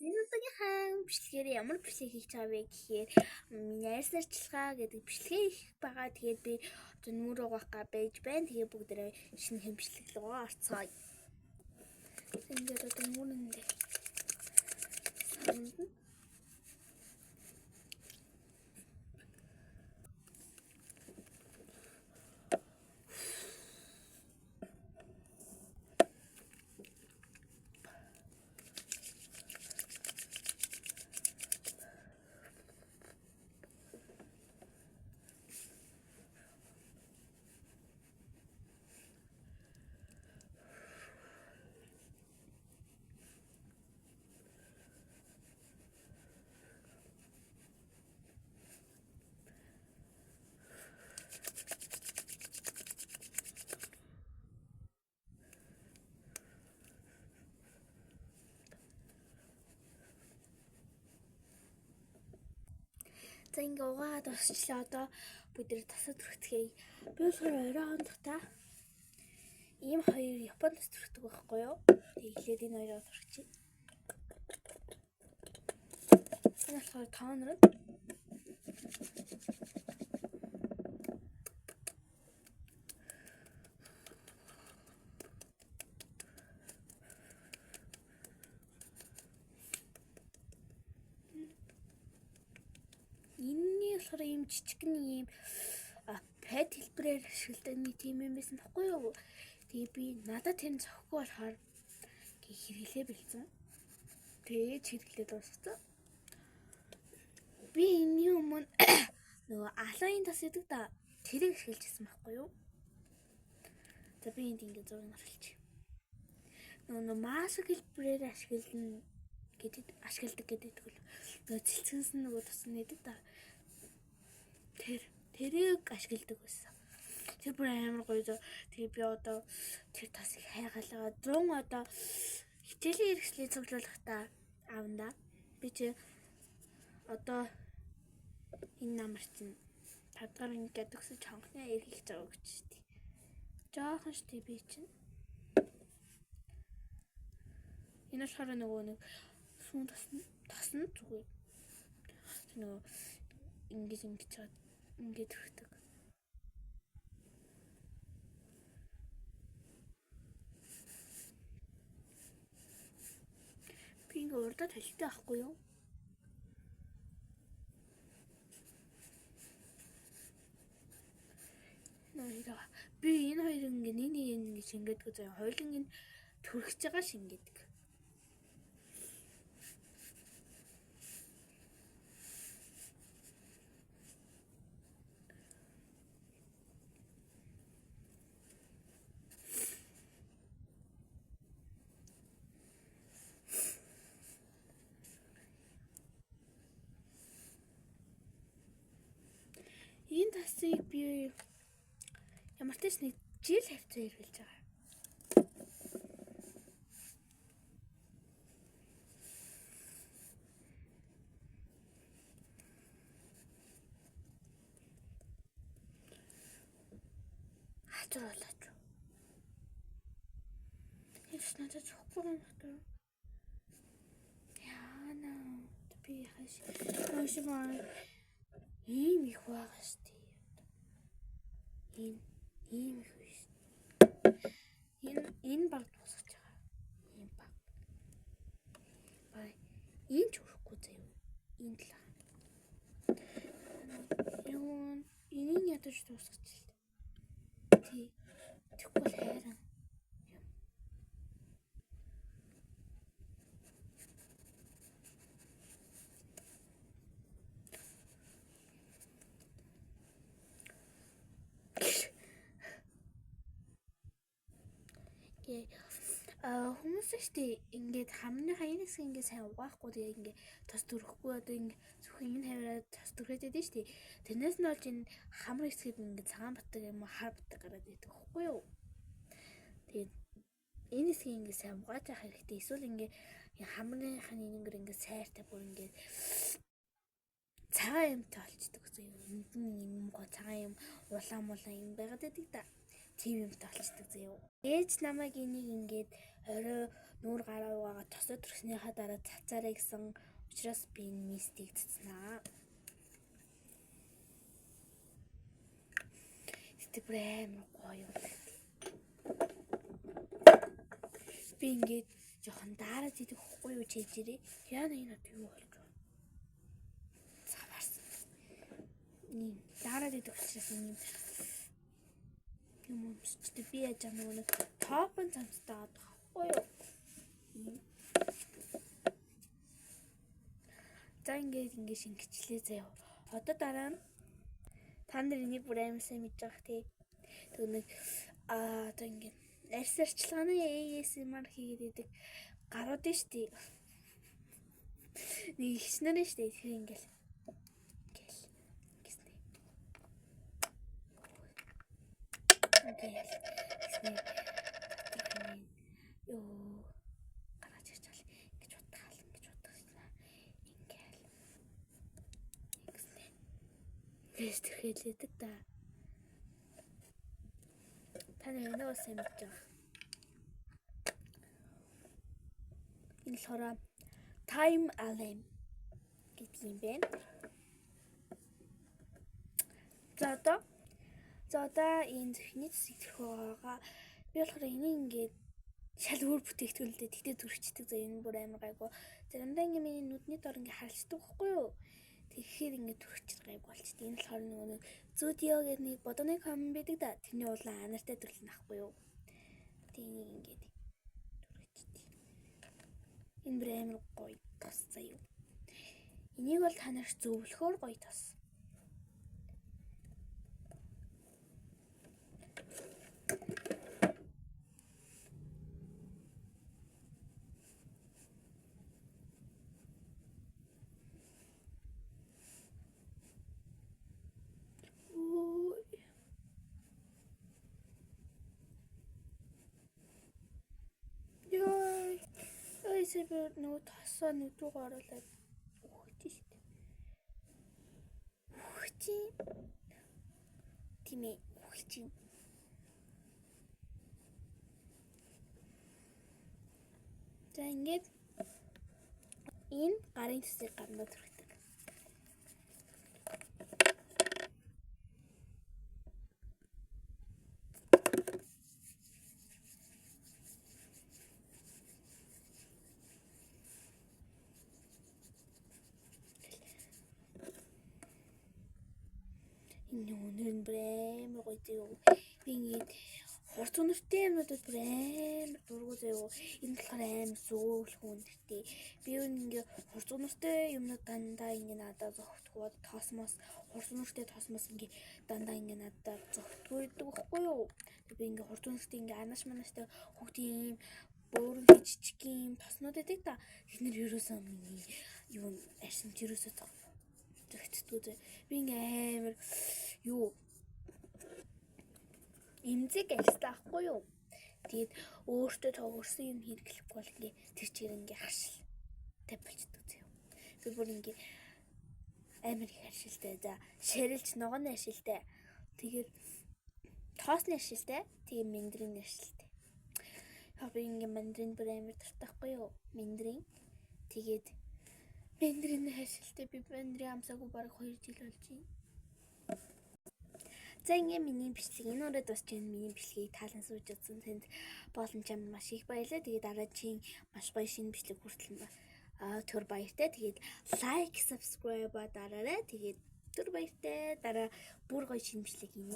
Энэ удаагийнхаа бичлэгээр ямар бичлэг хийж байгаа вэ гэхээр найрсарчилгаа гэдэг бичлэгээ их байгаа. Тэгээд би одоо нүүр угаах га байж байна. Тэгээд бүгдээрээ шинэхэн бичлэг рүү орцгоё. Ингээд одоо нүүрэндээ санд. За ингээ угаад босчлаа. Одоо бид нэр тасад түрхтгэе. Би болохоор орой хондохта ийм хоёр Японд тас түрхдэг байхгүй юу? Тэгээд эхлээд энэ хоёроо түрхчихье. Энэ болохоор тонер. Энэний болохоор ийм жижигхэн ийм пэд хэлбэрээр ашигладаг нэг тийм юм байсан баггүй юу? Тэгээ би надад тэр нь зохихгүй болохоор хэрэглээ бэлдсэн. Тэгээд хэрэглээ дуусгацсан. Би энэний өмнө нөгөө алоын тас гэдэг да тэрийг ашиглаж ирсэн байхгүй юу? За би энд ингээд зураг оруулчих. Нөгөө маск хэлбэрээр ашиглана гэдэг ашигладаг гэдэг л нөгөө цэлцгэнс нь нөгөө тус нэдэг да. Тэрийг ашигладаг байсан. Тэр бүр амар гоё зөө. Тэгээ би одоо тэр тасыг хайгаалгаа 100 одоо хичээлийн хэрэгслийг цуглуулахдаа аавна да. Би чи одоо энэ намар чинь 5 дахь ингээд төгсөж хонхны эргэлж байгаа гэж шүү дээ. Жохон шүү дээ би чинь. Энэ болохоор нөгөө нэг сүүн тасна зүгээр. Нөгөө ингэж ингэж чад ингээд төрхдөг. Би ингээ урдаа толтой байхгүй юу? Нөө би энэ хоёр ингээ нэг нэг ингээ шингээдгүү заяа. Хоёуланг нь төрхөж байгаа шингээдэг. Энэ тасыг би ямар ч нэг жил хавцаа хэрэглэж байгаа. Хазар болооч. Энэ ч надад зөхгүй юм байна. Яана би хаш. Өөшмөр ийм их байгаа шүү дээ. Энэ ийм их биш. Энэ баг дуусгаж байгаа. Ийм баг. Бай. Энэ ч өрөхгүй заяа. Энэ л. Юу энийг ядаж дуусгаж л. Тий. Тэгвэл хайран. Хүмүүс шүү дээ ингээд хамныхаа энэ хэсэг ингээд сайн угаахгүй тэгээ ингээд тос төрөхгүй одоо ингээд зөвхөн энэ хавраа тос төрөөд байдэн шүү дээ. Тэрнээс нь болж энэ хамар хэсгээд ингээд цагаан батдаг юм уу хар батдаг гараад идэг байхгүй юу? Тэгээд энэ хэсгийг ингээд сайн угааж явах хэрэгтэй. Эсвэл ингээд хамрынхаа энэнгэр ингээд сайртай бүр ингээд цагаан юмтай болчдөг гэсэн юм. Энд нь юм гоо цагаан юм улаан мулаан юм байгаад байдаг да. Тийм юмтай болчдөг заяа. Ээж намайг энийг ингээд орой нүүр гараа угаагаад тосоо төрснийхаа дараа цацаарай гэсэн учраас би энэ mist ийг цацнаа. Гэтэ бүр амар гоё юм. Би ингээд жоохон daarаад идэх хөхгүй юу чийжэрээ. Яна энэ одоо юу болж байна? Цаваарсан. Ийм daarаад идэх учраас ийм юм өмсчтэй би яаж байгаа нэг тоопон цамцтай байгаа байхгүй юу? Ийм. За ингээд ингээд шингэчлээ заяа. Одоо дараа нь та нар энийг бүр амар сайн мэдж байгаа тий. Тэг нэг одоо ингээд арьс арчилгааны ASMR хийгээд идэг гарууд нь штий. Нэг их нар нь штий. Тэгэхээр ингээл ингээл гэснэ. Ингээл гэснэ. Доторх юм ёо гаргаж ирж байгаа л ингэж утгаал ингэж утгаснаа ингээл гэснэ. Ингэж тэрхээлээдэг да. Та нар өнөө бас сайн мэдж байгаа. Энэ болохоор Time Alarm гэдэг юм байна. За одоо энэ зүхний зүсийг төрхөө байгаа. Би болохоор энийг ингээд шал өөр бүтээгдэхүүн л дээ. Тэгтээ зүрхчдэг заа энэ бүр амар гайгүй. Заримдаа ингээ миний нүдний дор ингээ харалцдаг байхгүй юу? Тэгэхээр ингээ төрчих гайгүй болчихдээ. Энэ болохоор нөгөө нэг Zudio гэдэг нэг бодооны ком байдаг да. Тэрний улаан анартай төрөл нь ахгүй юу? Тэг энийг ингээд төрчихдэг. Энэ бүр амар гоё тос заяа. Энийг бол та нарт зөвлөхөөр гоё тос. Ой. Яй. Ой, би нөгөө тосоо нүд рүү оруулаад үхэж штэ. Үхэж. Тийм ээ, үхэж. За ингээд энэ гарын төсийг гарандаа түрхдэг. Энэ өнөр нь бүр амар гоё заяа. Би ингээд хурц үнэртэй юмнуудад бүр амар дургу заяа. Энэ болохоор амар зөөлхөн үнэртэй. Би юу ингээ хурц үнэртэй юмнууд дандаа ингээ надад зогтгүй тоосмоос хурц үнэртэй тоосмоос ингээ дандаа ингээ надад зогтгүй байдаг байхгүй юу? Тэг би ингээ хурц үнэртэй ингээ анаш манаштай хүүхдийн ийм бөөрөн жижиг юм тоснууд байдаг та. Тэд нэр ерөөсөө миний юу арьсан ч ерөөсөө зөгтдгүү зөө. Би ингээ амар юу эмзэг арьстай ахгүй юу? Тэгээд өөртөө тогорсон юм хэрэглэхгүй бол ингээ тэр чигээр ингээ харшил болчдөг зөө. Би бүр ингээ амар их харшилтай. За шарилж ногоон аршилтай. Тэгээд тоосны аршилтай. Тэгээд мандарин аршилтай. Яг би ингээ мандарин бүр амар дуртай ахгүй юу? Мандарин. Тэгээд мандарин харшилтай. Би мандарин амсаагүй бараг 2 жил болж байна. За ингээ миний бичлэг энэ өрөөд бас чинь миний бичлэгийг таалан сууж үзсэн танд болон чамд маш их баярлалаа. Тэгээд дараагийн маш гоё шинэ бичлэг хүртэл түр баяртай. Тэгээд like, subscribe дараарай. Тэгээд түр баяртай. Дараа бүр гоё шинэ бичлэг хийнэ.